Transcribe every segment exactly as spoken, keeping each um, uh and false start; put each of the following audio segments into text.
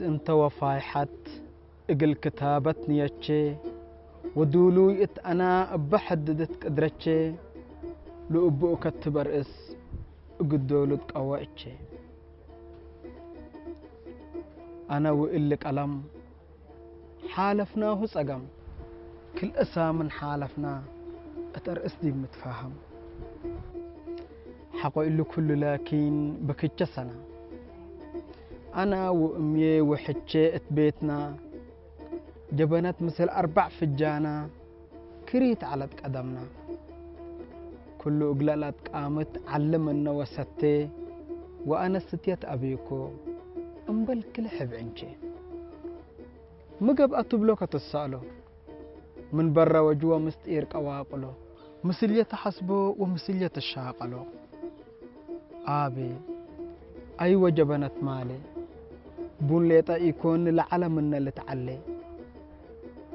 እንተ ወፋይሐት እግል ክታበት ንየቼ፣ ወዱሉይ እት አና እበ ሐድድት ቅድረቼ፣ ለእቡ እከትብ አርእስ እግል ዶሉ እትቀወ እቼ። አነ ወእሊ ቀለም፣ ሓለፍናሁ ጸገም፣ ክልኤ ሳምን ሓለፍና፣ እት አርእስ ዲብ ንትፋሀም። ሐቆ እሊ ኩሉ ላኪን ብክቼ ሰነ። አነ ወእምዬ ወሕቼ እት ቤትና፣ ጀበነት ምስል አርበዕ ፍጃና፣ ክሪት ዐለት ቀደምና። ክሉ እግለ ለአትቃምት ዐለ ምነ ወሰቴ፣ ወአነ ስትየት አቤኮ፣ እምበል ክልኤ ሕብዕንቼ። ሚ ገብአ ትብሎ ከትሰአሎ፣ ምን በረ ወጅወ ምስጢር ቀዋቅሎ፣ ምስልዬ ተሐስቦ ወምስልዬ ትሻቀሎ። አቤ፣ አይወ ጀበነት ማሌ፣ ቡን ሌጠ ኢኮን ለዐለ ምነ ልትዐሌ።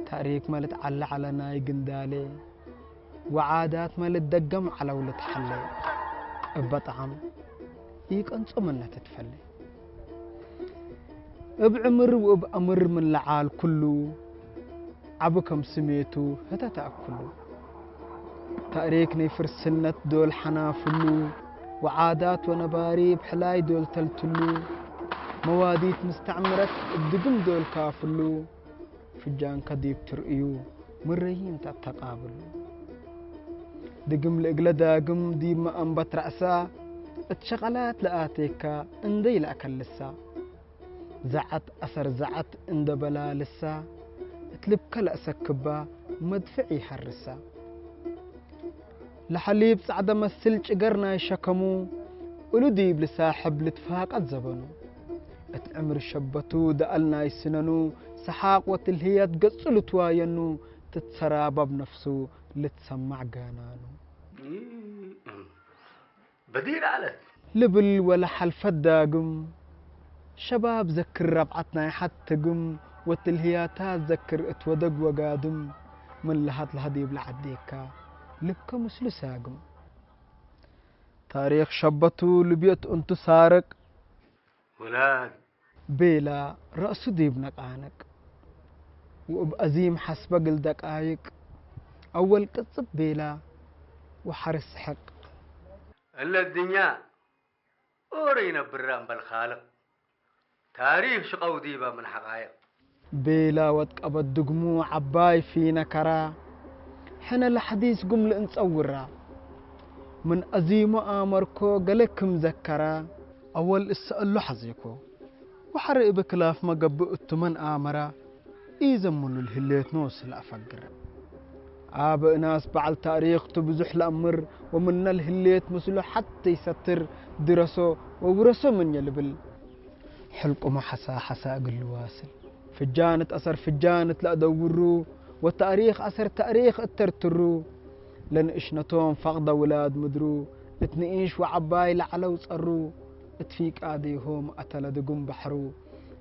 ተእሪክመ ልትዐለ ዐለ ናይ ግንዳሌ፣ ወዓዳትመ ልትደገም ዐለው ልትሐሌ። እበ ጠዓም ኢቀንጾ ምነ ትትፈሌ። እብ ዕምር ወእብ አምር ምን ለዓል ኩሉ፣ ዐቢ ከም ስሜቱ ህተ ተአክሉ። ተእሪክ ናይ ፍርስነት ዶል ሐናፍሉ፣ ወዓዳት ወነባሪ እብ ሕላይ ዶል ተልትሉ፣ መዋዲት ምስተዕምረት እብ ድግም ዶል ካፍሉ፣ ፍጃንከ ዲብ ትርእዩ ምረይን ተአተቃብሉ። ድግም ለእግለ ዳግም ዲብ መአንበት ረእሳ፣ እት ሸቀላት ለአቴካ እንዴ ኢለአከልሳ። ዘዐት አሰር ዘዐት እንደ በላልሳ፣ እት ልብከ ለአሰክባ መድፍዕ ኢሐርሳ። ለሐሊብ ጸዕደ መስል ጭገር ናይ ሸከሙ፣ እሉ ዲብ ልሳሕብ ልትፋቀድ ዘበኑ። እት ዕምር ሸበቱ ደአል ናይ ስነኑ፣ ሰሓቅ ወትልህየት ገጹ ልትዋየኑ፣ ትትሰራበብ ነፍሱ ልትሰማዕ ጋናኑ። በዲር ዐለት። ልብል ወለሐልፈት ዳግም፣ ሸባብ ዘክር ረብዐት ናይ ሐት ትግም፣ ወትልህያታት ዘክር እት ወደግ ወጋድም፣ ምን ለሀት ለሀ ዲብ ለዐዴካ፣ ልብከ ምስሉ ሳግም። ታሪክ ሸበቱ ልብየት እንቱ ሳርቅ፣ ውላድ ቤላ ረእሱ ዲብ ነቃንቅ፣ ወእብ አዚም ሐስበ እግል ደቃይቅ፣ አወል ቅጽብ ቤላ ወሐርስ ሕቅ። እለ እድንያ ኦሮ ኢነብራ እምበል ካልቅ፣ ታሪክ ሽቀው ዲበ ምን ሐቃይቅ። ቤላ ወትቀበት ድግሙ ዐባይ ፊነ ከራ፣ ሕነ ለሐዲስ ጉም ልእንጸውራ። ምን አዚሙ አመርኮ ገሌ ክም ዘከራ፣ አወል እሰአሉ ሐዜኮ፣ ወሐር እብ ክላፍመ ገብእ እቱ መን አመራ፣ ኢዘምኑ ለህሌት ኖስ ለአፈግር። አበ እናስ በዐል ታሪክ ቱ ብዙሕ ለአምር፣ ወምነ ለህሌት ምስሉ ሐቴ ኢሰትር፣ ድረሶ ወውረሶ ምንየ ልብል። ሕልቁመ ሐሳ ሐሳ እግል ልዋስል። ፍጃን እት አሰር ፍጃን እት ለአደውሩ፣ ወተእሪክ አሰር ተእሪክ እት ተርትሩ፣ ለንእሽነቶም ፈቅደ ውላድ ምድሩ፣ እት ንኢሽ ወዐባይ ለዐለው ጸሩ፣ እት ፊቃዴሆም አተለ ድጉም በሕሩ፣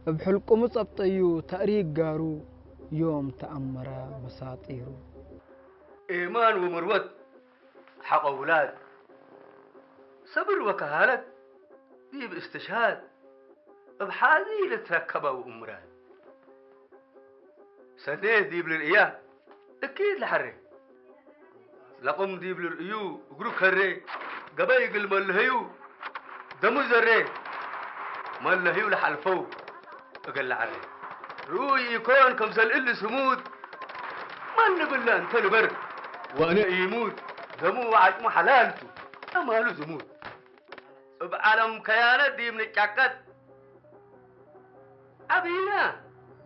እብ ሕልቁሙ ጸብጠዩ ተእሪክ ጋሩ፣ ዮም ተአመረ መሳጢሩ። ኤማን ወመርወት ሐቆ ውላድ፣ ሰብር ወከሃለት ዲብ እስትሽሃድ፣ እብ ሓዚ ልትረከበ ወእምራን። ሰኔት ዲብ ልርእያ እኪት ለሐሬ፣ ለቅም ዲብ ልርእዩ እግሩ ከሬ፣ ገበይ እግል መለሀዩ ደሙ ዘሬ፣ መለሀዩ ለሐልፈው እግል ለዐሬ። ርኡይ ኢኮን ከምሰል እሊ ስሙድ፣ መን ልብል ለእንተ ንበር ወእነ ኢሙት፣ ደሙ ወዐጭሙ ሐላል ቱ፣ አማሉ ዝሙት። እብ ዐለም ከያነት ዲብ ንጫቀት፣ ዐቢና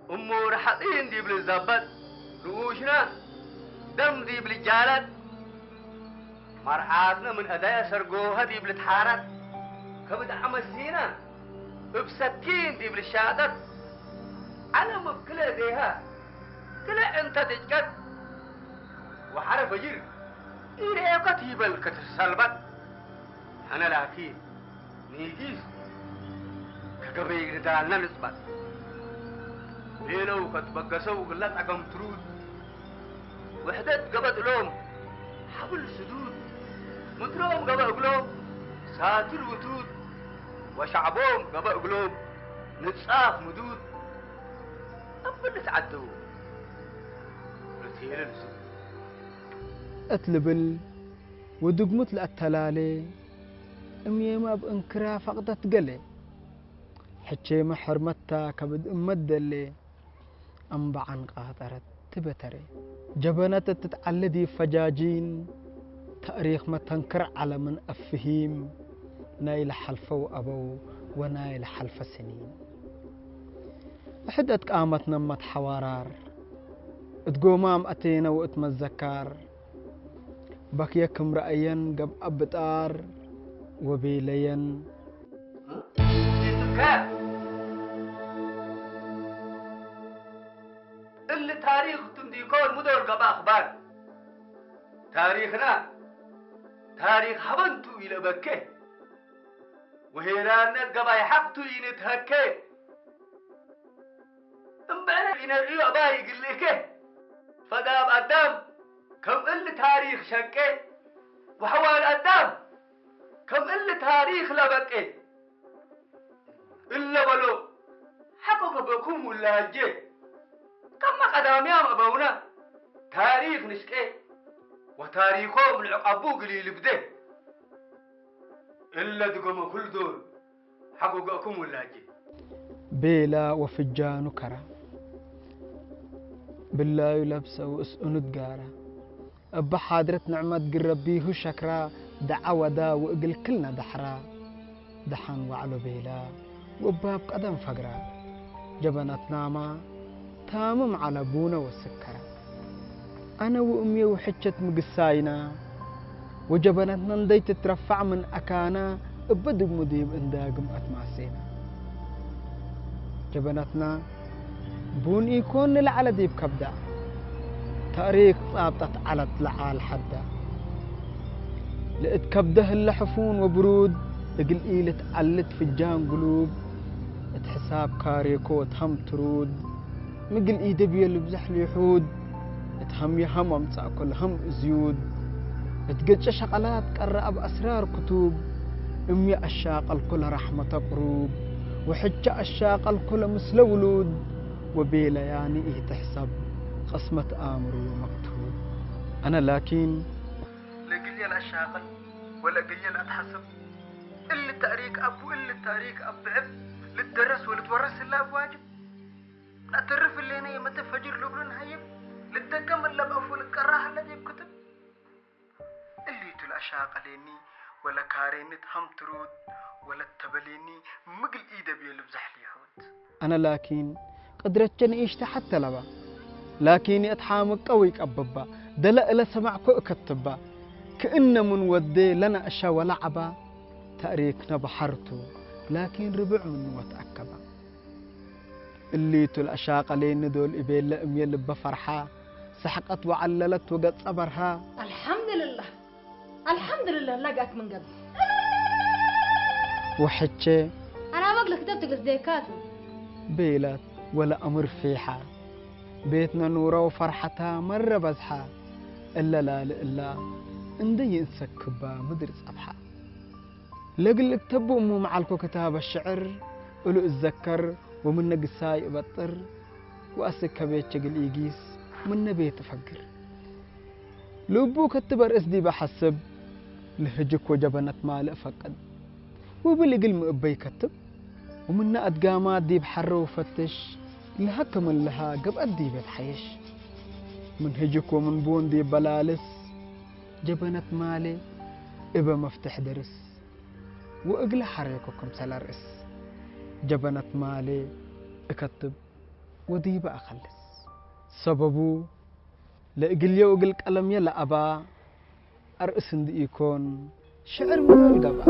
እሙር ሐጺን ዲብ ልዛበጥ፣ ንኡሽና ደም ዲብ ልጃለጥ፣ መርዓትነ ምን አዳየ ሰርጎሀ ዲብ ልትሓረጥ፣ ከብድ ዐመሲና እብ ሰኪን ዲብ ልሻጠጥ፣ ዐለም እብ ክልኤ ዴሀ ክልኤ እንተ ትጭቀጥ፣ ወሐረ ፈጅር ኢሬኮት ይበል ከትሰልበጥ፣ ሕነ ላኪን ኒጊስ ከገበይ ንዳልነ ንጽበጥ። ቤለው ከትበገሰው እግለ ጸገም ትሩድ፣ ውሕደት ገበእ እሎም ሐብል ስዱድ፣ ምድሮም ገበእ እግሎም ሳትል ውቱድ፣ ወሸዕቦም ገበእ እግሎም ንጻፍ ምዱድ፣ ምን ልትዐደው ለትሄለ ልሱ እት ልብል ወድግሙት ለአተላሌ፣ እምዬመ እብ እንክራ ፈቅደት ገሌ። ሕቼመ ሕርመት ተ ከብድ እመት ደሌ፣ አምበ ዐንቃ ጠረት ትበተሬ። ጀበነት እት ትትዐለ ዲብ ፈጃጂን፣ ተእሪክመ ተንክር ዐለ ምን አፍሂም፣ ናይ ለሐልፈው አበው ወናይ ለሐልፈ ስኒን። እሕድ እት ቃመትነ መትሐዋራር፣ እት ጎማም አቴነ ወእት መዘካር፣ በክየ ክም ረአየን ገብአ ብጣር ወቤለየን። ኢትብከ። እሊ ታሪክ ቱ እንዲኮን ምዶር ገብአ አክባር። ታሪክና ታሪክ ሀበን ቱ ኢለበኬ። ወሄራነት ገባይ ሐቅ ቱ ኢንትሀኬ። እምበዕነ ኢነርእዩ አባይ እግል ልእኬ። ፈዳብ አዳም ከም እሊ ታሪክ ሸቄ፣ ወሐዋል አዳም ከም እሊ ታሪክ ለበቄ። እለ በሎ ሐቆ ገብአኩም ውላጄ። ከመ ቀዳምያም አበውነ ታሪክ ንሽቄ፣ ወታሪኮም ንዕቀቡ እግል ኢልብዴ። እለ ድገመ ኩሉ ዶል ሐቆ ገአኩም ውላጄ። ቤላ ወፍጃኑ ከራ፣ ብላዩ ለብሰ ወእስእኑ ትጋራ። እበ ሓድረት ንዕመት ግረቢሁ ሸክራ፣ ደዐ ወዳ ወእግል ክልነ ደሐራ። ደሐን ወዐሎ ቤላ ወእባብ ቀደም ፈግራ። ጀበነትናመ ታምም ዐለ ቡነ ወስከረ። አነ ወእምዬ ወሕቸት ምግሳይነ፣ ወጀበነትነ እንዴ ትትረፈዕ ምን አካነ እበ ድግሙ ዲብ እንዳግም አትማሴነ። ጀበነትነ ቡን ኢኮን ለዐለ ዲብ ከብዳ፣ ተእሪክ ጻብጠት ዐለት ለዓል ሐዳ። ለእት ከብደ ህለ ሕፉን ወብሩድ፣ እግል ኢልትዐልት ፍጃን ግሉብ፣ እት ሕሳብ ካሬኮ ወእት ሀም ትሩድ፣ ምግል ኢደብየ ልብዘሕ ሊሑድ፣ እት ሀምየ ሀም አምጸእኮ ለሀም እዝዩድ፣ እት ገጨ ሸቀላት ቀረ እብ አስራር ክቱብ፣ እምየ አሻቀልኮ ለረሕመተ ቅሩብ፣ ወሕቼ አሻቀልኮ ለምስለ ውሉድ፣ ወቤለያኒ ኢትሕሰብ ቅስመት አምሩ ወመክቱብ። አነ ላኪን፣ ለእግልዬ ለአሻቅል ወለእግልዬ ለአትሐስብ፣ እሊ ተእሪክ አቡ እሊ ተእሪክ አብዕብ ልትደረስ ወልትወረስ ህለ እብ ዋጅብ። ነአተርፍ ህሌነ የመተ ፈጅር ልብሉ ነሀይብ፣ ልትደገም እለ በአፉ ልትቀራ ሀለ ዲብ ክትብ። እሊቱ ለአሻቀሌኒ ወለካሬኒ እት ሀም ትሩድ ወለተበሌኒ ምግል ኢደብየ ልብዘሕ ሊሑድ። አነ ላኪን ቅድረቼ ንኢሽተ ሐቴ ለባ፣ ላኪን የእትሓምቀ ወይቀብባ፣ ደለ እለ ሰመዕኮ እከትባ፣ ክእነ ምን ወዴ ለነአሸ ወለዐባ፣ ተእሪክነ በሐር ቱ፣ ላኪን ርብዕ ምኑ ወትአከባ። እሊቱ ለአሻቀሌኒ ዶል እቤለ እምዬ ልበ ፈርሓ፣ ሰሕቀት ወዐለለት ወገጸ በርሃ። አልሐምድልላህ፣ አልሐምድልላህ፣ ለጋክ ምን ገብእ። ወሕቼ፣ አናበክ ለክተብትክ ልስዴካቱ። ቤላት ወለአምር ፌሓ፣ ቤትነ ኑረ ወፈርሐታ መረ በዝሓ፣ እለ ላሊ እላ እንዴ ይእንሰክባ ምድር ጸብሓ። ለእግል እክተቡ እሙ መዓልኮ ክታበ ሽዕር እሉ እዘከር ወምነ ግሳይ እበጥር ወአስክ ከቤቼ እግል ኢጊስ ምነ ቤት እፈግር። ልቡ ከትብ አርእስ ዲበ ሐስብ ለህጅክ ወጀበነት ማልእ ፈቅድ ወብል እግል ምእበይ ከትብ ወምነ አድጋማት ዲብ ሐረ ወፈትሽ ለሀክ ምን ለሀ ገብአት ዲበ ተሐየሽ። ምን ህጅክ ወምን ቡን ዲብ በላልስ ጀበነት ማሌ እበ መፍትሕ ደርስ። ወእግለ ሐሬኮ ክምሰል አርእስ ጀበነት ማሌ እከትብ ወዲበ አከልስ። ሰበቡ ለእግልዬ ወእግል ቀለምዬ ለአባ አርእስ እንዲ ኢኮን ሽዕር ምኖል ገብአ።